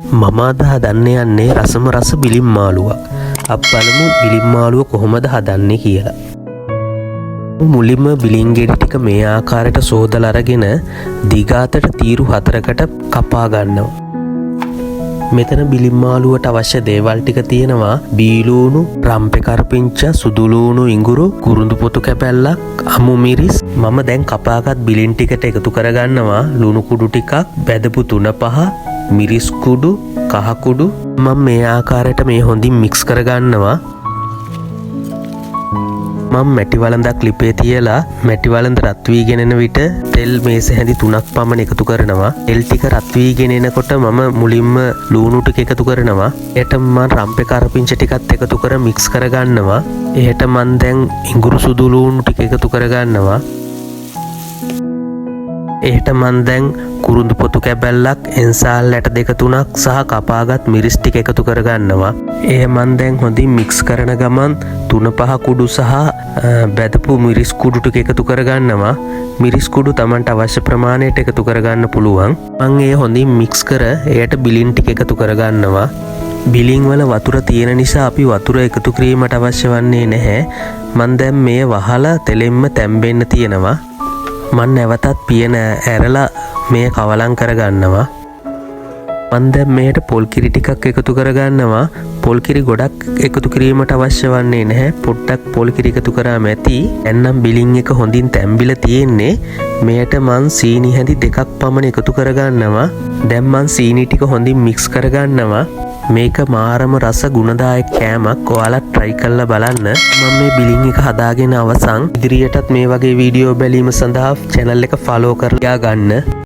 මම අද හදන්න යන්නේ රසම රස බිලින් මාළුවක්. අපි බලමු බිලින් මාළුව කොහොමද හදන්නේ කියලා. මුලින්ම බිලින් ගෙඩි ටික මේ ආකාරයට සෝදලා අරගෙන දිග අතට තීරු හතරකට කපා ගන්නවා. මෙතන බිලින් මාළුවට අවශ්‍ය දේවල් ටික තියෙනවා: බීලූණු, රම්පෙ කරපිංචා, සුදුලූණු ඉඟුරු, කුරුඳු පොතු කැබැල්ලක්, අමු මිරිස්. මම දැන් කපාගත් බිලින් ටිකට එකතු කරගන්නවා ලුණු කුඩු ටිකක්, බැදපු තුන පහ, මිරිස් කුඩු, කහ කුඩු. මම මේ ආකාරයට මේ හොඳින් මික්ස් කරගන්නවා. මම මැටි වළඳක් ලිපේ තියලා මැටි වළඳ රත් වීගෙන එන විට තෙල් මේස හැඳි 3ක් පමණ එකතු කරනවා. තෙල් ටික රත් වීගෙන එනකොට මම මුලින්ම ලූණු ටික එකතු කරනවා. එයට මම රම්පෙ කරපිංච ටිකත් එකතු කර මික්ස් කරගන්නවා. එහෙට මං දැන් ඉඟුරු සුදු ලූණු ටික එකතු කරගන්නවා. එහෙට මං දැන් කුරුඳු පොතු කැබැල්ලක්, එන්සාල් ඇට දෙක තුනක් සහ කපාගත් මිරිස් ටික එකතු කරගන්නවා. එය මං දැන් හොඳින් මික්ස් කරන ගමන් තුන පහ කුඩු සහ බැදපු මිරිස් කුඩු ටික එකතු කරගන්නවා. මිරිස් කුඩු තමන්ට අවශ්‍ය ප්‍රමාණයට එකතු කරගන්න පුළුවන්. මං ඒ හොඳින් මික්ස් කර එයට බිලින් ටික එකතු කරගන්නවා. බිලින් වල වතුර තියෙන නිසා අපි වතුර එකතු කිරීමට අවශ්‍ය වන්නේ නැහැ. මං දැන් මේ වහලා තෙලෙන්ම තැම්බෙන්න තියෙනවා. මං නැවතත් පියන ඇරලා මෙය කවලම් කරගන්නවා. මං දැන් මෙයට පොල් කිරි ටිකක් එකතු කරගන්නවා. පොල් කිරි ගොඩක් එකතු කිරීමට අවශ්‍ය වන්නේ නැහැ. පොඩ්ඩක් පොල් කිරි එකතු කරාම ඇති. දැන් නම් බිලින් එක හොඳින් තැම්බිලා තියෙන්නේ. මෙයට මං සීනි හැඳි 2ක් පමණ එකතු කරගන්නවා. දැන් මං සීනි ටික හොඳින් මික්ස් කරගන්නවා. මේක මාරම රස ගුණදායක කෑමක්. ඔයාලත් try කරලා බලන්න. මම මේ බිලින් එක හදාගෙන අවසන්. ඉදිරියටත් මේ වගේ වීඩියෝ බැලීම සඳහා channel එක follow කරලා ගන්න.